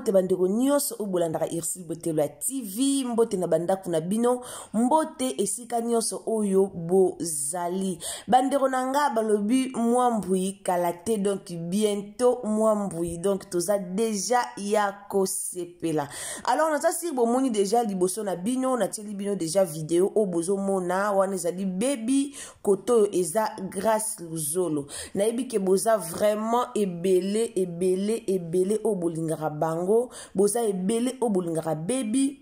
Mbote bandeko nyonso oyo bolandaka Ursule Botelo ya TV, mbote na bandako na bino, mbote esika nyonso oyo bozali. Bandeko na nga balobi mwa mbui kala te, donc bientôt mwa mbui, donc toza deja ya kosepela. Alors naza sir bomoni deja liboso na bino, natieli bino deja video oyo bozomona wana ezali baby kote oyo eza Grace Luzolo. Nayebi ke boza vraiment ebele ebele ebele oyo bolingaka bango, boza ebele oyo bolingaka baby,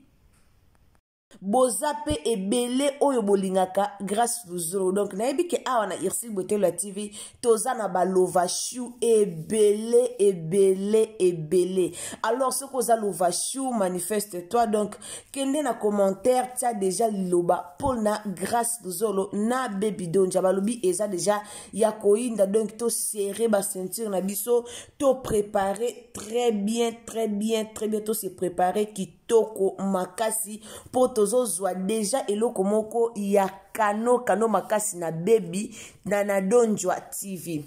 boza pe ebele oyo bolingaka Grace Luzolo. Donc nayebi ke awa na Ursule Botelo ya TV toza na ba lovashu ebele ebele ebele. Alors soki oza lovashu, manifeste toi. Donc kende na commentaire, tia deja liloba mpona Grace Luzolo na Baby Donja. Balobi eza deja ya koyinda, donc to serrer ba ceinture na biso, to préparer très bien très bien très bien, to se préparer kitoko makasi mpo tozozwa deja eloko moko ya kano kano makasi na Baby na Donjwa TV.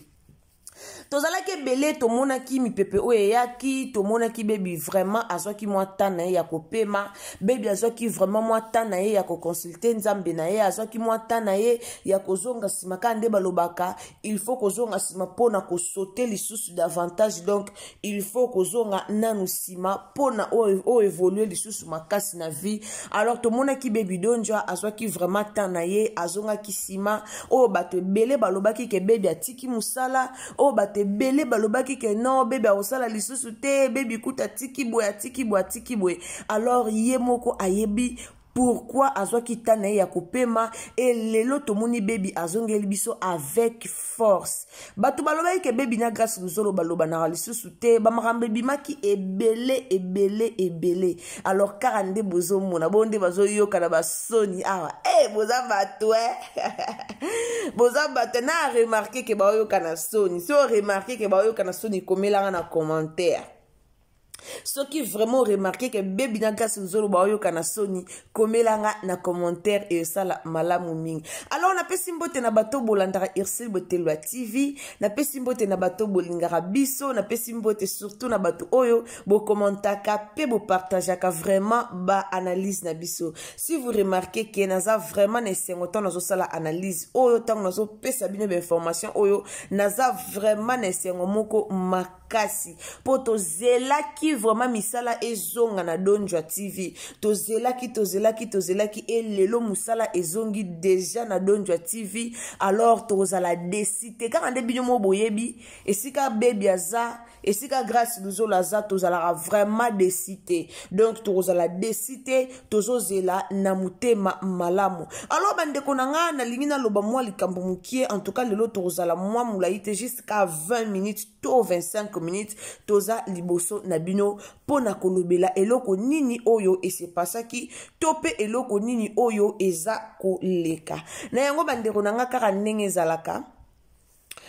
Tozalaki ebele, tomonaki mipepe oyo eyaki, tomonaki Baby vraiment azwaki mwa temps na ye ya kopema. Baby azwaki vraiment mwa temps na ye ya koconsulte Nzambe na ye, azwaki mwa temps na ye ya kozonga nsima. Kaka nde balobaka il faut kozonga nsima mpona kosaute lisusu davantage, donc il faut kozonga nanu nsima mpona oyo évolue lisusu makasi na vie. Alors tomonaki Baby Donja azwaki vraiment temps na ye, azongaki nsima. Oyo bato ebele balobaki ke Baby atiki mosala, oyo bato ebele balobaki ke non, Baby akosala lisusu te, Baby kuta atiki boye, atiki boye, atiki boye. Alors ye moko ayebi pourquoi azwaki temps na ye ya kopema. E lelo tomoni Baby azongeli biso avec force. Bato balobaki ke Baby na Grace Luzolo balobanaka lisusu te, bamakambo ebimaki ebele ebele ebele. Alors kaka nde bozomona bo nde bazoyoka na basoni awa, e boza bato, boza bato na remarke ke baoyoka na soni. So remarke ke baoyoka na soni, komelanga na commentaire. Soki vraiment remarke ke Baby na Grace Luzolo baoyoka na soni, komelanga na commentaire, esala malamu mingi. Alors napesi mbote na bato bolandaka Ursule Botelo ya TV, napesi mbote na bato bolingaka biso, napesi mbote surtout na bato oyo bokommentaka mpe bopartageaka vraiment ba analyse na biso. Si vous remarquez ke naza vraiment na esengo ntango nazosala analyse oyo, ntango nazopesa bino bainformation oyo, naza vraiment na esengo moko makasi mpo tozelaki vraiment misala ezonga na Donjwa TV. Tozelaki, tozelaki, tozelaki, e lelo mosala ezongi deja na Donjwa TV. Alors tokozala déçus te, kaka nde bino mo boyebi esika Baby aza, esika Grace Luzolo aza, tozalaka vraiment déçus te. Donc tokozala déçus te, tozozela na motema malamu. Alors bandeko na nga, nalingi naloba mwa likambo mokie. En tout cas lelo tokozala mwa molai te, jusqu'à 20 minutes to 25 minutes toza liboso na bino mpona kolobela eloko nini oyo esepasaki to mpe eloko nini oyo eza koleka na yango. Bandeko na nga, kaka ndenge ezalaka,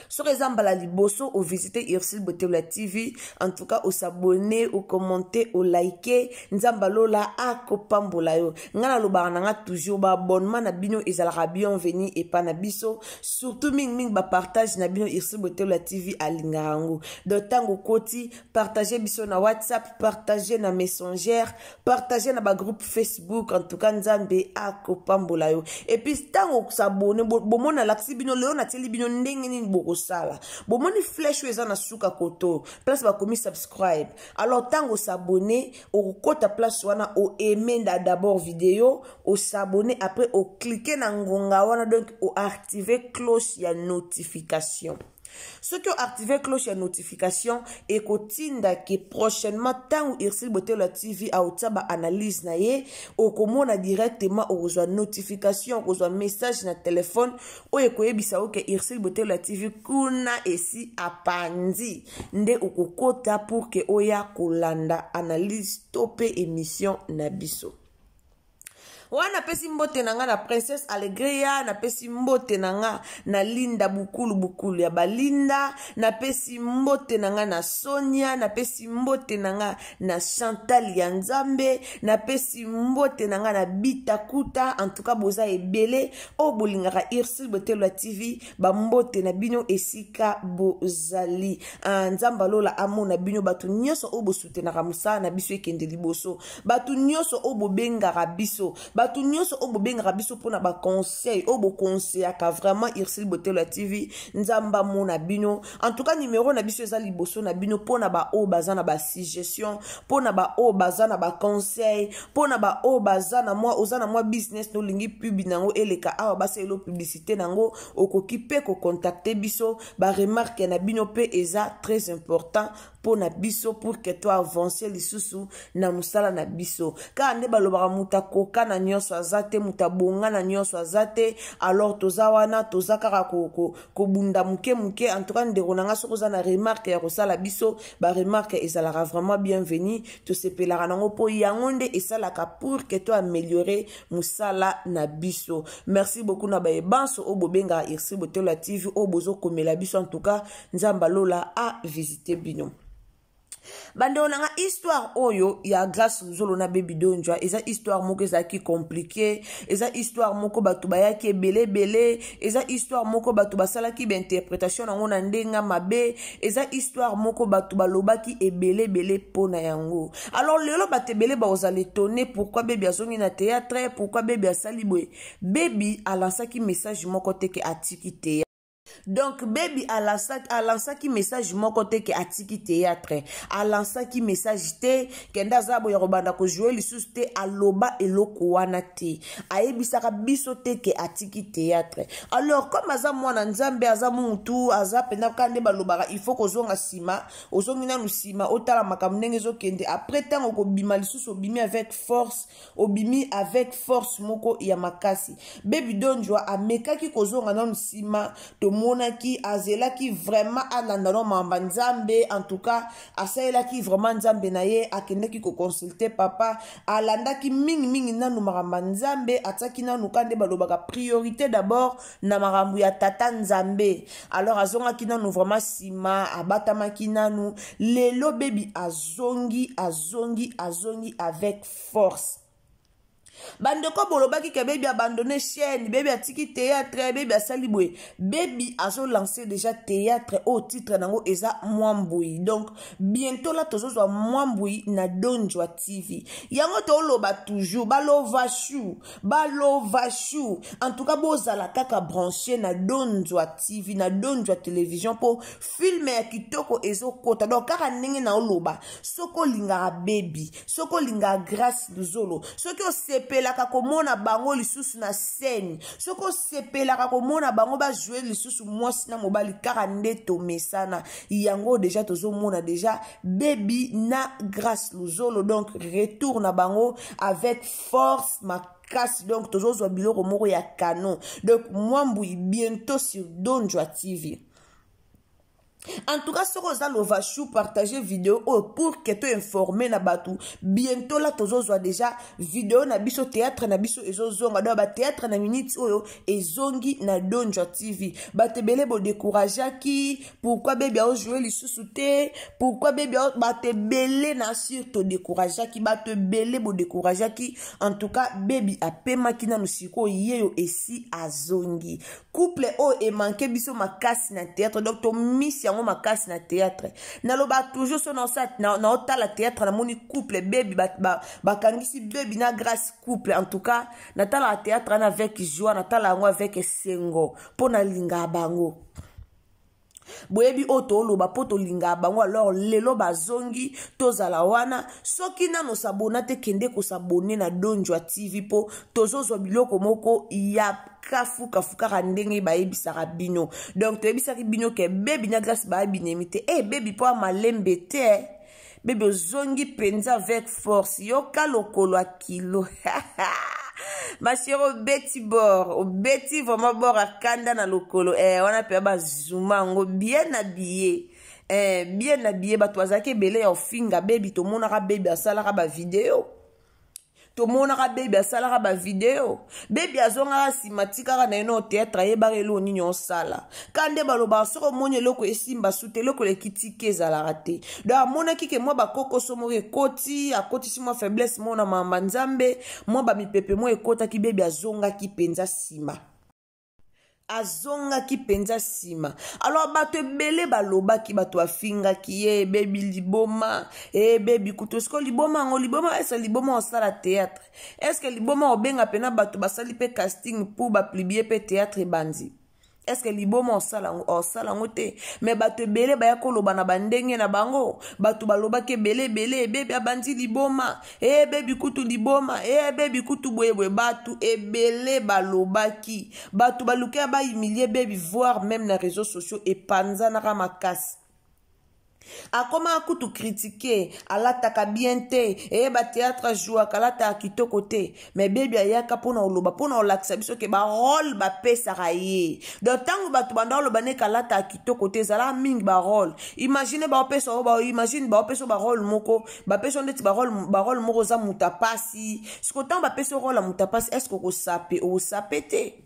soki eza mbala liboso ovisite Ursule Botelo ya TV, en tout cas osabonner, okommente, olike, Nzambe alola akopambola yo. Ngai nalobaka na nga toujours, baabonnement na bino ezalaka bienvenu epa na biso, surtout mingimingi bapartage na bino. Ursule Botelo ya TV alingaka yango. Donc ntango okoti, partage biso na WhatsApp, partage na Messenger, partage na bagroupe Facebook. En tout cas Nzambe akopambola yo. Et puis ntango osabonner, bomoni alakisi bino lelo, natieli bino ndenge nini bokosala. Bomoni flèche oyo eza na suka koto, place bakomi subscribe. Alors ntango osabonner, okokota place wana, oaime d'abord vidéo, osabonner, après oclique na ngonga wana, donc oactive cloche ya notification. Soki oactive cloche ya notification, ekotinda ke prochainement ntango Ursule Botelo ya TV aotia baanalyse na ye, okomona directement, okozwa notification, okozwa message na telefone oyo ekoyebisa yo ke Ursule Botelo ya TV kuna esi apandi, nde okokota pour ke oya kolanda analyse to mpe émission na biso. Wana napesi mbote na nga na Princesse Alegria, napesi mbote na nga na Linda Bukulu, Bukulu ya Balinda, napesi mbote na nga na Sonia, napesi mbote na nga na Chantal ya Nzambe, napesi mbote na nga na Bitakuta. En tout cas boza ebele oyo bolingaka Ursule Botelo ya TV, bambote na bino esika bozali. Nzambe alola amona bino bato nyonso oyo bosutenaka mosala na biso ekende liboso, bato nyonso oyo bobengaka biso, bato nyonso oyo bobengaka biso mpona baconseil oyo bokonseyaka vraiment Ursule Botelo ya TV, Nzambe amona bino. En tout cas numero na biso eza liboso na bino mpona baoyo baza na basuggestion, mpona baoyo baza na baconseil, mpona baoyo baza na mwa, oza na mwa business na olingi pub nango eleka awa, basalela publicité nango, okoki mpe kocontacte biso. Baremarke na bino mpe eza très important mpo na biso pour que to avance lisusu na mosala na biso. Kaka nde balobaka moto akoka na nyonso aza te, moto abonga na nyonso aza te. Alors toza wana, toza kaka kobunda moke moke. En tout cas ndeko na nga, soki oza na remarque ya kosala biso, baremarke ezalaka vraiment bienvenu, tosepelaka nango mpo yango nde esalaka pour que to améliorer mosala na biso. Merci beaucoup na bayebanso oyo bobengaka Ursule Botelo ya TV, oyo bozokomela biso. En tout cas Nzambe alola a visite bino. Bandeko na nga, histoire oyo ya Grâce Luzolo na Baby Donjwa eza histoire moko ezalaki compliqué, eza histoire moko bato bayaki ebele ebele, eza histoire moko bato basalaki bainterprétation nango na ndenge mabe, eza histoire moko bato balobaki ebele ebele mpo na yango. Alors lelo bato ebele bakozala étonné pourquoi Baby azongi na théâtre, pourquoi Baby asali boye. Baby alansaki message moko te ke atiki théâtre. Donc Baby alansaki message moko te ke atiki théâtre, alansaki message te kende aza boya kobanda kojouer lisusu te, aloba eloko wana te, ayebisaka biso te ke atiki théâtre. Alors comme aza mwana Nzambe, aza mutu, aza mpenza kaka nde balobaka il faut kozonga nsima, ozongi nanu nsima, otala makambo ndenge ezokende, après ntango okobima lisusu, obimi avec force, obimi avec force moko ya makasi. Baby Donjwa amekaki kozonga nanu nsima, tomonaki azelaki vraiment alanda no mamba Nzambe. En tout cas asalelaki vraiment Nzambe na ye, akendaki koconsulte papa, alandaki mingimingi nanu makambo ya Nzambe, atiaki nanu ka nde balobaka priorité d'abord na makambo ya tata Nzambe. Alors azongaki nanu vraiment nsima, abatamaki nanu. Lelo Baby azongi, azongi, azongi avec force. Bandeko bolobaki ke Baby abandonné chaîne, Baby atiki théâtre, Baby asali boye. Baby azolance déjà théâtre oyo titre nango eza Mwambui. Donc bientôt la tozozwa Mwambui na Donjwa TV. Yango toloba toujours balova chou, balova chou. En tout cas bozala kaka branché na Donjwa TV, na Donjwa télévision, mpo film ya kitoko ezokota. Donc kaka ndenge na oloba, soki olingaka Baby, soki olingaka Grâce Luzolo, soki osepelaka komona bango lisusu na scène, soki osepelaka komona bango bajouer lisusu mwasi na mobali kaka nde tomesana yango, déjà tozomona déjà Baby na Grâce Luzolo, donc retour na bango avec force makasi. Donc tozozwa biloko moko ya canon. Donc Mwambui bientôt sur Donjwa TV. En tout cas soki oza lovachou, partage vidéo oyo pour que toinforme na bato. Bientôt la tozozwa déjà vidéo na biso, théâtre na biso ezozonga. Donc bathéâtre na minute oyo ezongi na Donjwa TV. Bato ebele bodécourageaki pourquoi Baby aojouer lisusu te, pourquoi Baby. Bato ebele na sur todécourageaki, bato ebele bodécourageaki. En tout cas Baby apemaki nanu, sikoyo yeyo esi azongi. Couple oyo emanke biso makasi na théâtre, donc tomisi yango makasi na théâtre. Naloba toujours, so naotala théâtre, namoni couple Baby, bakangisi Baby na Grâce couple. En tout cas natalaka théâtre wana avec joie, natala yango avec esengo mpo nalingaka bango. Boyebi oyo toloba mpo tolingaka bango. Alors lelo bazongi, tozala wana. Soki nano osabona te, kende kosabonner na Donjwa TV mpo tozozwa biloko moko ya kafukafu kaka ndenge bayebisaka bino. Donc toyebisaki bino ke Baby na Grâce baya binemi te. E Baby mpo amalembe te, Baby ozongi mpenza avec force. Yoka lokolo ya kilo, ma chérie, obeti bord, obeti vraiment bord, akanda na lokolo wana mpe bazuma yango bien habillé, bien habillé. Bato bazalaki ebele ya ofinga Baby, tomonaka Baby asalaka bavideo. Tomonaka bebi asalaka bavideo, bebi azongaka nsima, tikaka na ye no théâtre, ayebaka eloko nini osala. Ka nde balobaka, soki omoni eloko esimba su te, eloko eleki tike ezalaka te. Donc amonaki ke mwa bakokoso moko ekoti, akotisi mwa faiblesse moko na mamba Nzambe, mwa bamipepe moko ekotaki, bebi azongaki mpenza nsima, azongaki mpenza nsima. Alors bato ebele balobaki, bato bafingaki ye, bebi liboma, e bebi kutu siko liboma yango, liboma ese liboma osala théâtre, est-ce liboma obenga mpena bato basali mpe casting pour bapublier mpe théâtre ebandi? Est-ce liboma osala yango? Osala yango te. Me bato ebele baya koloba na bandenge na bango. Bato balobaki ebele ebele, bebi abandi liboma, e bebi kutu liboma, e bebi kutu boyeboye. Bato ebele balobaki, bato baluki ya bahumilier bebi, voire même na réseaux sociaux epanzanaka makasi. Akomaka kutu critiquer, alataka bien te, eyeba théâtre ajouaka, alataka kitoko te. Me bebi ayaka mpona koloba, mpona kolakisa biso ke barôle bapesaka ye. Donc ntango bato banda koloba neke alataka kitoko te, ezalaka mingi barôle. Imagine baopesa oyo, imagine baopesa barôle moko, bapesa ndeti barôle moko oza moto apasi. Siko ntango bapesa rôle ya moto apasi, est-ce okosape? Okosape te.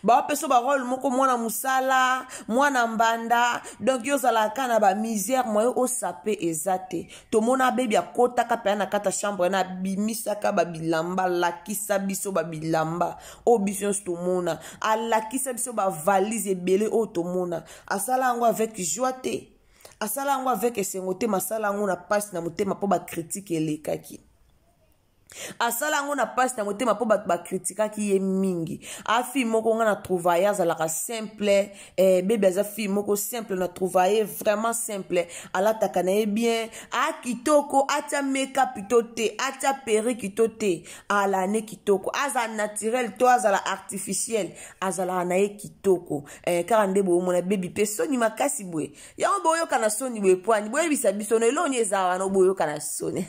Baopesa barôle moko mwana mosala, mwana mbanda, donc yo ozalaka na bamisère, moyen osape eza te. Tomona bebi akotaka mpenza na kati ya chambre na abimisaka babilamba, alakisa biso babilamba oyo biso nyonso tomona, alakisa biso bavalise ebele oyo tomona. Asala yango avec joie te, asala yango avec esengo te, masala yango na mpasi na motema mpo bacritiquer elekaki. Asala yango na mpasi na motema mpo bato bacritiquaki ye mingi. Afille moko nga na trouva ye azalaka simple. Bebi aza fille moko simple, na trouva ye vraiment simple, alataka na ye bien, akitoko, atia makeup to te, atia perruque to te, ala ne kitoko, azala naturel to azala artificiel, azalaka na ye kitoko. Kaka nde boyomona bebi mpe soni makasi boye, yango boyoka na soni boye pwani, boyebisa biso no eloni eza wana, boyoka na soni.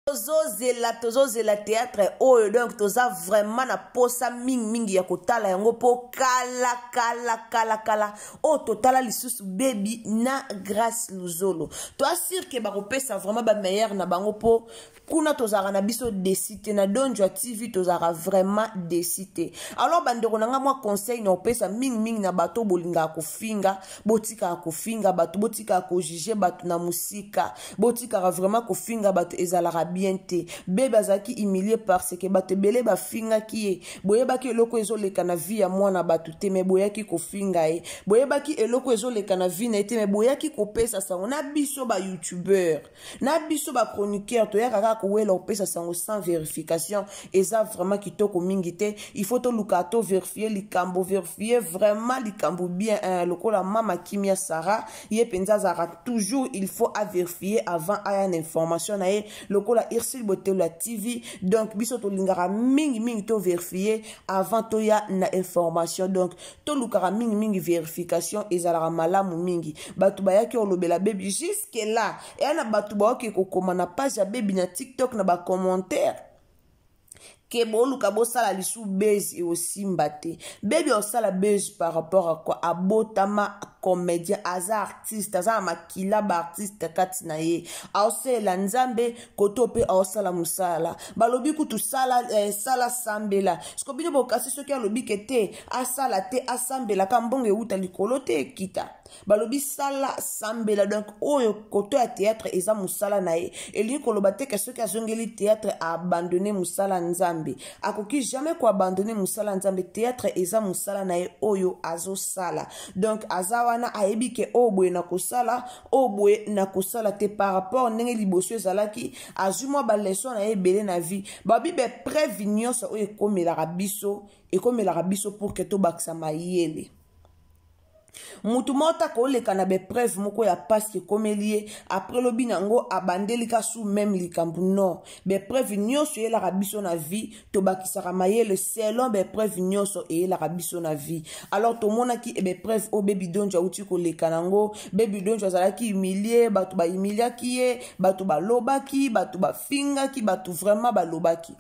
Tozozela, tozozela théâtre oyo, donc toza vraiment na posa mingimingi ya kotala yango, mpo kala kala kala kala oyo totala lisusu bebi na Grâce Luzolo. Toassurer ke bakopesa vraiment bameilleur na bango, mpo kuna tozalaka na biso déçus te. Na Donjwa TV tozalaka vraiment déçus te. Alors bandeko na nga, mwa conseil na opesa mingimingi na bato bolingaka kofinga: botikaka kofinga bato, botikaka kojuger bato na mosika, botikaka vraiment kofinga bato, ezalaka bien te. Bebe azalaki humilié parce que bato ebele bafingaki ye. Boyebaki eloko ezoleka na vie ya mwana bato te, me boyaki kofinga ye. Boyebaki eloko ezoleka na vie na ye te, me boyaki kopesa sango. Na biso bayoutubeur, na biso bachroniqueur, toyaka kaka kowela kopesa sango sans vérification, eza vraiment kitoko mingi te. Il faut toluka tovérifier likambo, vérifier vraiment likambo bien, hein, lokola mama Kimia Sara, ye mpenza azalaka toujours, il faut avérifier avant aya na information na ye, lokola Ursule Botelo ya TV. Donc biso tolingaka mingimingi tovérifier avant toya na information. Donc tolukaka mingimingi vérification, ezalaka malamu mingi. Bato bayaki kolobela bebi jusque là, eya na bato baoki kokoma na page ya bebi na TikTok na bacommentaire ke boluka bosala lisu buzz, eosimba te. Bebi osala buzz par rapport à quoi? Abotama comédien, aza artiste, aza na makila baartiste kati na ye. Aosalela Nzambe koto mpe aosala mosala. Balobi kutu sala, sala, sambela. Siko bino bokasi, soki alobi ke te, asala te, asambelaka, mbongo euta likolo te, ekita. Balobi sala, sambela. Donc oyo koto ya théâtre eza mosala na ye, elingi koloba te ke soki azongeli théâtre, aabandonner mosala Nzambe. Akoki jamais koabandonner mosala Nzambe. Théâtre eza mosala na ye oyo azosala. Donc aza wana, ayebi ke oyo boye na kosala, oyo boye na kosala te. Par rapport ndenge liboso ezalaki, azwi mwa baleçon na ye ebele na vie. Babi baépreuve nyonso oyo ekomelaka biso, ekomelaka biso pour ke tobakisa mayele. Mutu moko taka oleka na baépreuve moko ya pasi ekomeli ye, après lobi nango abandeli kasu même likambo. Non, baépreuve nyonso eyelaka biso na vie, tobakisaka mayele selon baépreuve nyonso eyelaka biso na vie. Alors tomonaki baépreuve oyo Bebi Donjo auti koleka nango. Bebi Donjo azalaki humilié, bato bahumiliaki ye, bato balobaki, bato bafingaki, bato vraiment balobaki.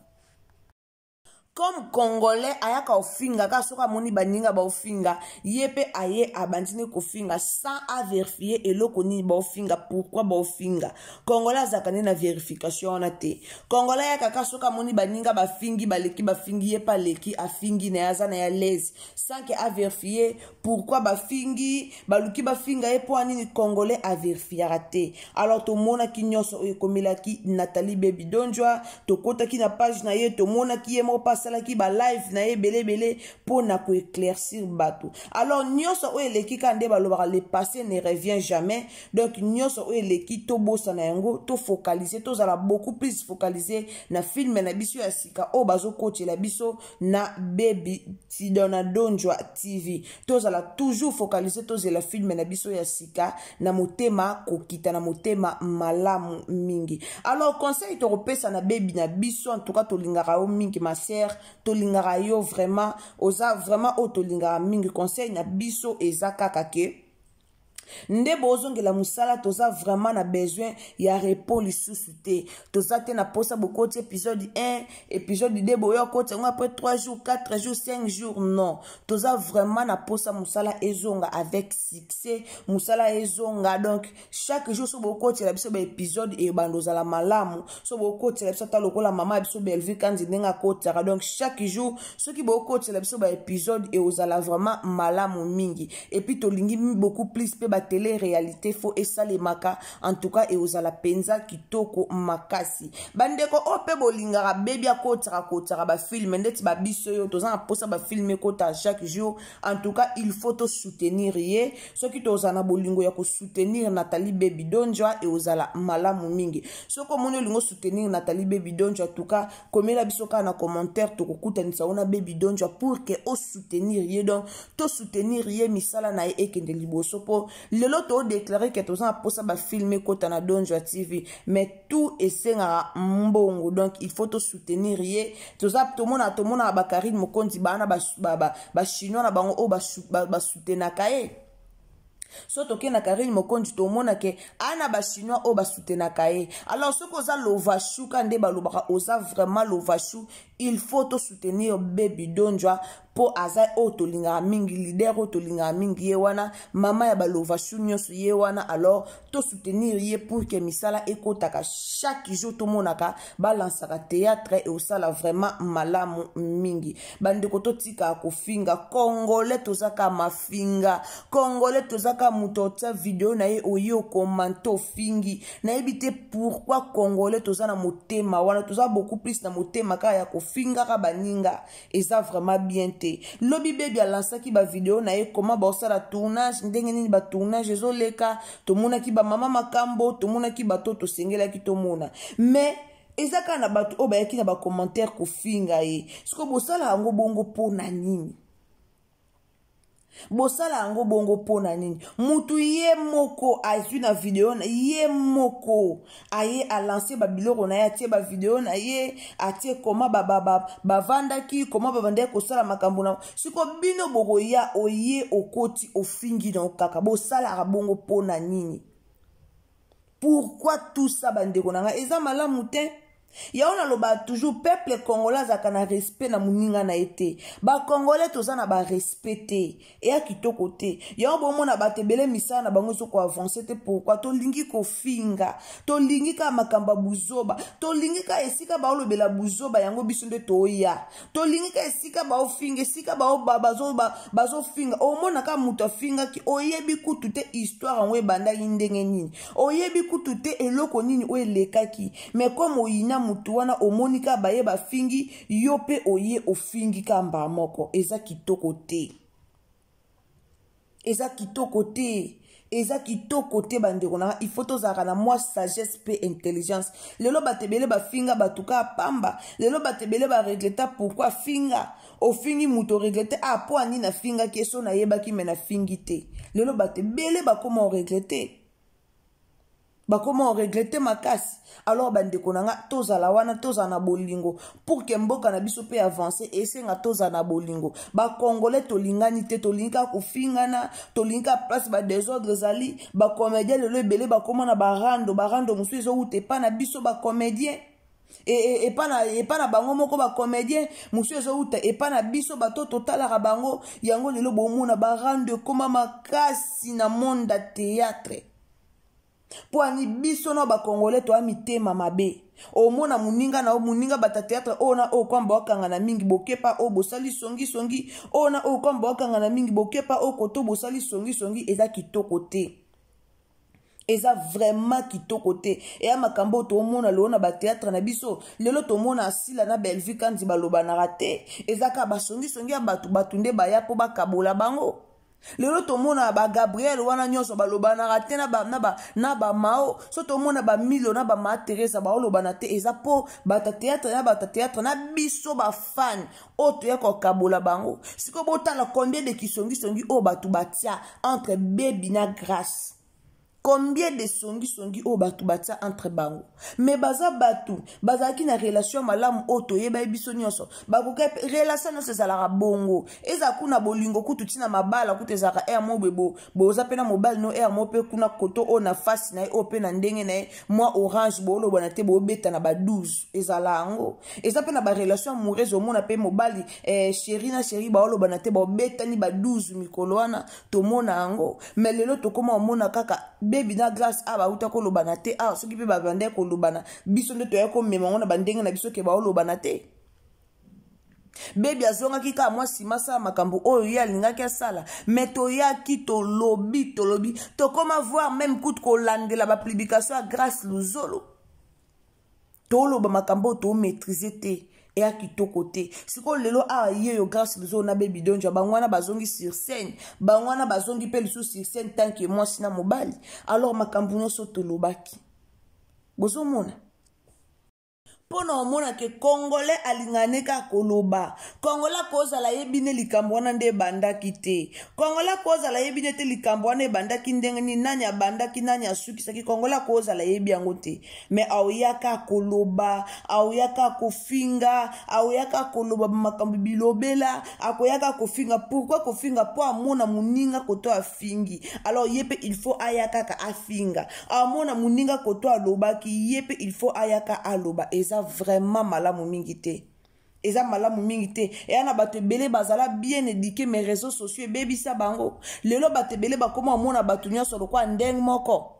Comme Congolais ayaka ofinga kaka soki amoni baninga baofinga ye, mpe aye abandi nde kofinga sans avérifier eloko nini baofinga, pourquoi baofinga. Congolais azalaka nde na vérification wana te. Congolais ayaka kaka soki amoni baninga bafingi, baleki bafingi ye, mpe aleki afingi na ye, aza na ye à l'aise sans que avérifier pourquoi bafingi, baluki bafinga ye mpo nini. Congolais avérifiaka te. Alors tomonaki nyonso oyo ekomelaki Nathalie Baby Dondjwa. Tokɔtaki na page na ye, tomonaki ye moko mpe asalaki balive na ye ebeleebele mpo na koéclaircir bato. Alors nyonso oyo eleki, kaka nde balobaka, le passé ne revient jamais. Donc nyonso oyo eleki, tobosana yango, tofocaliser, tozala beaucoup plus focalisé na film na biso ya sika oyo bazokotela biso na Baby Tidona Dondjwa TV. Tozala toujours focalisé, tozela film na biso ya sika na motema kokita, na motema malamu mingi. Alors conseil tokopesa na Baby na biso, en tout cas tolingaka yo mingi, ma sœur, tolingaka yo vraiment, oza vraiment oyo tolingaka mingi. Conseil na biso eza kaka ke nde bozongela mosala, toza vraiment na besoin ya repos lisusu te. Toza te na posa bokoti épisode 1, épisode 2, boyo akoti yango après 3 jours, 4 jours, 5 jours. Non, toza vraiment na posa mosala ezonga avec succès, mosala ezonga. Donc chaque jour so bokotela biso baépisode, ebanda ozala malamu. So bokotela biso ata lokola mama ya biso Bellevue Kanzi ndenge akotiaka, donc chaque jour soki bokotela biso baépisode, eozala vraiment malamu mingi. Et puis tolingi beaucoup plus mpe batélé réalité fo esalemaka. En tout cas eozala mpenza kitoko makasi. Bandeko oyo mpe bolingaka Baby akotiaka kotiaka bafilm ndeti babiso oyo toza na mposa bafilm ekota chaque jour, en tout cas il faut tosoutenir ye. Soki tozala na bolingo ya kosoutenir Nathalie Baby Dondjwa, eozala malamu mingi. Soki omoni olingi osoutenir Nathalie Baby Dondjwa, en tout cas komela biso kaka na commentaire, tokokutanisa wana Baby Dondjwa pour que osoutenir ye. Donc tosoutenir ye, misala na ye ekende liboso, mpo lelo todéclarer ke toza na mposa bafilm ekota na Dondjwa TV, mais tout esengaka mbongo. Donc il faut tosoutenir ye. Toza tomona, tomonaka baKarine Mokonzi baa na bachinois na bango oyo basoutenaka ye. So tokei na Karine Mokonzi, tomona ke ana bachinois oyo basoutenaka ye. Alors soki oza lovashu, ka nde balobaka, oza vraiment lovashu, il faut tosoutenir Baby Dondjwa, mpo aza oyo tolingaka mingi, leader oyo tolingaka mingi ye wana, mama ya balovashu nyonso ye wana. Alors tosoutenir ye pour que misala ekotaka chaque jour, tomonaka balansaka théâtre, eosala vraiment malamu mingi. Bandeko, totikaka kofinga. Congolais tozaka mafinga, Congolais tozaka moto otia video na ye, oye ocommenter, ofingi. Nayebi te pourquoi Congolais toza na motema wana, toza beaucoup plus na motema kaka ya kofingaka baninga. Eza vraiment bien te. Lobi Baby alansaki bavideo na ye koma baosala tournage, ndenge nini batournage ezoleka. Tomonaki bamama makambo, tomonaki bato tosengelaki tomona, mais eza kaka na bato oyo bayaki na bacommentaire kofinga ye. Sikoyo bosala yango bongo mpo na nini? Bosala yango bongo mpo na nini? Mutu ye moko azwi na video na ye moko, aye alancer babiloko na ye, atie bavideo na ye, atie koma bavandaki, koma babandaki kosala makambo na. Siko bino bokoya, oye okoti, ofingi na kaka. Bosalaka bongo mpo na nini? Pourquoi tout ça, bandeko na ngai? Eza malamu te. Yango naloba toujours, peuple congolais azalaka na respect na moninga na ye te. Bacongolais toza na barespect te, eya kitoko te. Yango bomona bato ebele misala na bango ezokoavancer te. Pourquoi? Tolingi kofinga, tolingi kaka makambo ya buzoba, tolingi kaka esika baolobela buzoba, yango biso nde toya. Tolingi kaka esika baofinga, esika bazofinga. Omona kaka moto afingaki, oyebi kutu te histoire yango ebandaki ndenge nini, oyebi kutu te eloko nini oyo elekaki, mais comme oyina motu wana, omoni kaka baye bafingi yo, mpe oye ofingi kaka mbala moko. Eza kitoko te, eza kitoko te, eza kitoko te. Bandeko na nga, il faut tozalaka na mwa sagesse mpe intelligence. Lelo bato ebele bafinga bato kaka pamba. Lelo bato ebele baregretter. Pourquoi finga? Ofingi moto, oregretter: ah, mpo anini afingaki? Eso nayebaki, me nafingi te. Lelo bato ebele bakóma oregretter, bakóma oregretter makasi. Alors bandeko na nga, tozala wana, tozala na bolingo pour que mboka na biso mpe avance. Esenga tozala na bolingo. Bacongolais tolingani te, tolingi kaka kofingana, tolingi kaka place badésordre ezali. Bacomédien lelo ebele bakóma na barando, barando mosusu ezowuta epa na biso bacomédien. Epa na, epa na bango moko bacomédien mosusu ezowuta epa na biso bato totalaka bango. Yango lelo bomona barando ekóma makasi na monde ya théâtre. Mpo ani biso na bacongolais toya mitema mabe. Omona moninga na yo, moninga bata théâtre oyo na oyo kwamba bakanga na mingi, bokepa oyo bosali songisongi, oyo na oyo kwamba bakanga na mingi, bokepa oyo koto bosali songisongi. Eza kitoko te, eza vraiment kitoko te. Eya makambo oyo tomona lelo na bathéâtre na biso. Lelo tomona Asila na Bellevue Kandi balobanaka te, eza kaka basongisongi ya bato. Bato nde baya mpo bakabola bango. Lelo tomona bagabriel wana nyonso balobanaka te na bamao. So tomona bamilo na bama Teresa baolobana te, eza mpo bato ya théâtre na bato ya théâtre na biso bafan oyo toya kokabola bango. Sikoyo botala combien de kisongisongi oyo bato batia entre Bebi na Grâce, combien de songisongi oyo bato batia entre bango. Mais baza bato bazalaki na relation malamu oyo toyebaki biso nyonso. Bakoki relation nyonso ezalaka bongo, ezala kuna bolingo kutu ntina mabala kutu ezalaka aire mo boye, boza mpe na mobali no aire mo mpe kuna koto oyo na face na ye oyo mpe na ndenge na ye mwa orange, boolobana te, boobeta na ba 12. Ezala yango, eza mpe na barelation amoureuse. Omona mpe mobali, chéri na chéri baolobana te, baobetani ba 12 mikolo wana, tomona yango. Mais lelo tokóma omona kaka Bebi na Grâce a bauta kolobana te. Awa soki mpe babandaki kolobana, biso nde toya komema yango na bandenge na biso ke baolobana te. Bebi azongaki kaka mwa nsima, asala makambo oyo ye alingaki asala. Mais toyaki, tolobi, tolobi, tokóma voir même kutu kolandela bapublication ya Grâce Luzolo. Toloba makambo oyo tomaîtrise te, eya kitoko te. Sikoyo lelo awa ye yo Grâce Luzolo na Bebi Donja, bango wana bazongi sur scène, bango wana bazongi mpe lisusu sur scène tant que mwasi na mobali. Alors makambo nyonso tolobaki, bozomona mpo na omona ke Congolais alingane kaka koloba. Congolais akozala yebi ne likambo wana nde ebandaki te. Congolais akozala yebi ne te likambo wana ebandaki ndenge nini, nani abandaki, nani asukisaki. Congolais akozala yebi yango te, mais aoyaka koloba, aoyaka kofinga, aoyaka koloba makambo bilobela, akoyaka kofinga. Pourquoi kofinga? Mpo amona moninga koto afingi, alors ye mpe il faut aya kaka afinga. Amona moninga koto alobaki, ye mpe il faut ayaka aloba. Eza vraiment malamu mingi te, eza malamu mingi te. Eya na bato ebele bazala bien éduqué, mais réseaux sociaux ebebisa bango. Lelo bato ebele bakóma omona bato nyonso lokola ndenge moko.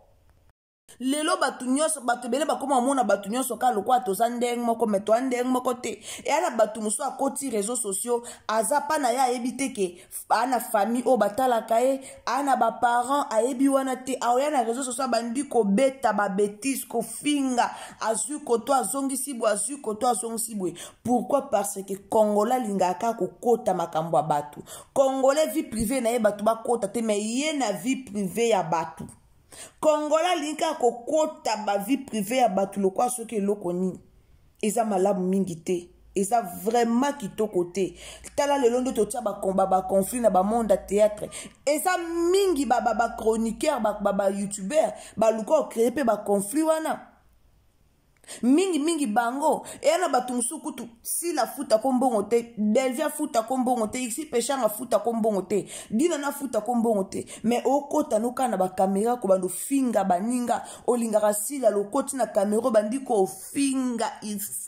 Lelo bato nyonso, bato ebele bakóma omona bato nyonso kaka lokola toza ndenge moko, mais toa ndenge moko te. Eya na bato mosusu akoti réseaux sociaux, aza mpa na ye, ayebi te ke aa na famille oyo batalaka ye, aa na baparent, ayebi wana te. Aoya na réseaux sociaux, abandi kobeta babêtises, kofinga, azwi koto azongisi boye, azwi koto azongisi boye. Pourquoi? Parce que Congolais alingaka kaka kokota makambo ya bato. Congolais, vie privée na ye bato bakota te, mais ye na vie privée ya bato. Congolais alingi kaka kokota bavie privée ya bato lokola soki eloko nini. Eza malamu mingi te, eza vraiment kitoko te. Tala lelo nde totia baconflit na bamonde ya théâtre. Eza mingi bachroniqueur, bayoutubeur baluka ocréer mpe baconflit wana mingimingi bango. Eya na bato mosusu kutu Sila afutako mbongo te, Delvi afutako mbongo te, Ixi Peshanga afutako mbongo te, Dina na afutako mbongo te, mais okota noka na bakamera kobanda ofinga baninga. Olingaka Sila, lokoti na kamera, obandi kofinga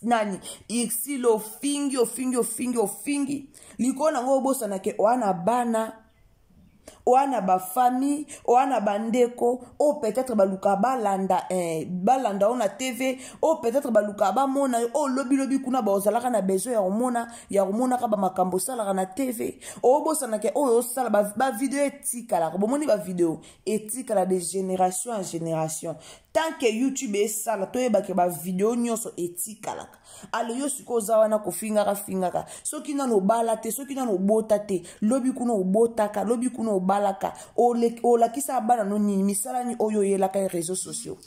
nani, Ixila, ofingi, ofingi, ofingi, ofingi. Likolo nango obosanake oa na bana, oa na bafamille, oa na bandeko oyo peut-être baluka balanda, balanda oyo na TV, oyo peut-être baluka bamona yo, oyo lobilobi kuna bazalaka na besoin ya komona, ya komonaka bamakambo osalaka na TV. Obosanake oyo osala bavideo etikalaka. Bomoni bavideo etikala de génération en génération. Tant que YouTube esala, toyebake bavideo nyonso etikalaka. Alo yo sikoyo oza wana kofingaka fingaka, soki nano obala te, soki nano obota te, lobi kuna obotaka, lobi kuna obalaka, olakisaka bana no nini? Misala nini oyo oyelaka réseaux sociaux?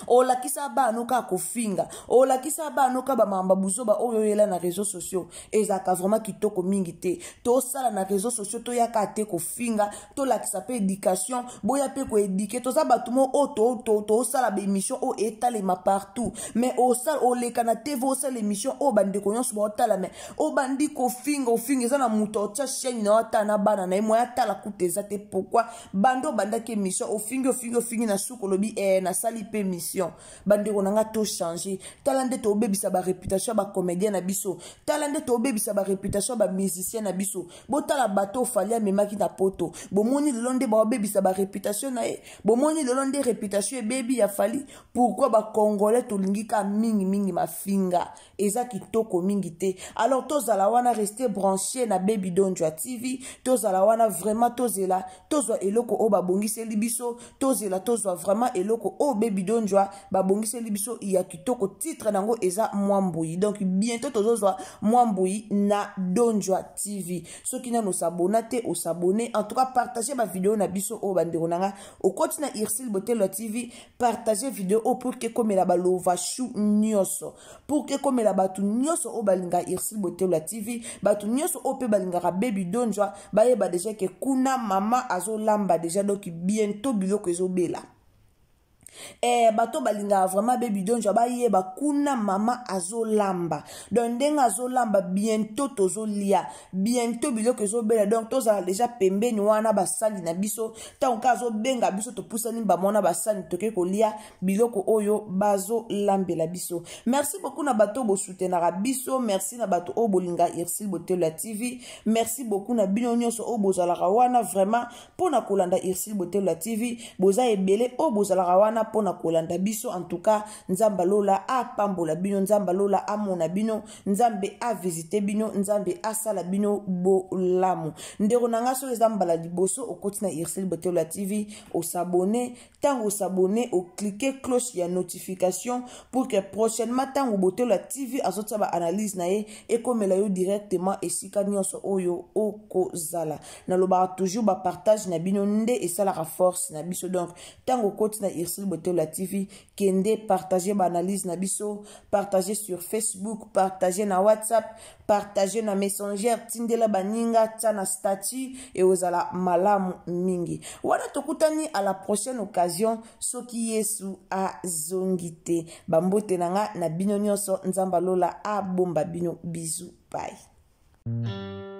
Olakisa bana no kaka kofinga, olakisa bana no kaka bamamba buzoba oyo oyela na réseaux sociaux. Ezalaka vraiment kitoko mingi te. Tosala na réseaux sociaux, toyaka te kofinga, tolakisa mpe éducation, boya mpe koéduquer. Toza bato mo oyo tosala baémission oyo etalema partout, mais oleka na TV, osala émission oyo bandeko nyonso baotala, mais obandi kofinga, ofinga. Eza na moto otya chaîne na yo, atala na bana na ye, moya atala kuta eza te. Pourquoi? Bando obandaki émission, ofingi, ofingi, ofingi, na suka olobi nasali mpe émission. émission. Bandeko na nga, tochange. Tala nde tobebisa baréputation ya bacomédien na biso, tala nde tobebisa baréputation ya bamusicien na biso. Botala bato Fally amemaki na Poto. Bomoni lelo nde baobebisa baréputation na ye. Bomoni lelo nde réputation ebebi ya Fally. Pourquoi bacongolais tolingi ka mingimingi mafinga? Eza kitoko mingi te. Alors tozala wana, reste branché na Baby Donjwa TV. Tozala wana vraiment, tozela tozwa eloko oyo babongiseli biso. Tozela tozwa vraiment eloko oyo Baby Donjwa babongiseli biso ya kitoko. Titre nango eza Mwambui. Donc bientôt tozozwa Mwambui na Donjwa TV. Soki nano osabona te, osabone. En tout cas, partage bavideo na biso oyo. Bandeko na nga, okoti na Ursile Botelo TV, partage video oyo pour que ekomela balovashu nyonso, pour que ekomela bato nyonso oyo balingaka Ursile Botelo TV, bato nyonso oyo mpe balingaka Baby Donjwa, bayeba déjà que kuna mama azolamba déjà. Donc bientôt biloko ezobela. Bato balingaka vraiment Baby Donjwa bayeba kuna mama azolamba. Donc ndenge azolamba, bientôt tozolia, bientôt biloko ezobela. Donc tozala déjà pembeni wana, basali na biso. Ntango kaka azobenga biso, topusani bamwana basali, toke kolia biloko oyo bazolambela biso. Merci beaucoup na bato oyo bosoutenaka biso. Merci na bato oyo bolinga Ursile Botelo ya TV. Merci beaucoup na bino nyonso oyo bozalaka wana vraiment mpona kolanda Ursile Botelo ya TV. Boza ebele oyo bozalaka wana mpona kolanda biso. En tout cas, Nzambe alola apambola bino, Nzambe alola amona bino, Nzambe avisite bino, Nzambe asala bino bolamu. Ndeko na nga, soki eza mbala liboso okoti na Ursile Botelo ya TV, osabone. Ntango osabone, oclique cloche ya notification pour que prochainement, ntango Botelo ya TV azotia baanalyse na ye, ekomela yo directement esika nyonso oyo okozala. Nalobaka toujours, bapartage na bino nde esalaka force na biso. Donc ntango okoti na Ursile Botelo ya TV, kende partage baanalyse na biso, partage sur Facebook, partage na WhatsApp, partage na Messenger, tindela baninga, tia na statut, ekozala malamu mingi. Wana tokutani à la prochaine occasion, soki Yesu azongi te. Bambote na nga na bino nyonso. Nzambe alola abomba bino. Bisous, bye.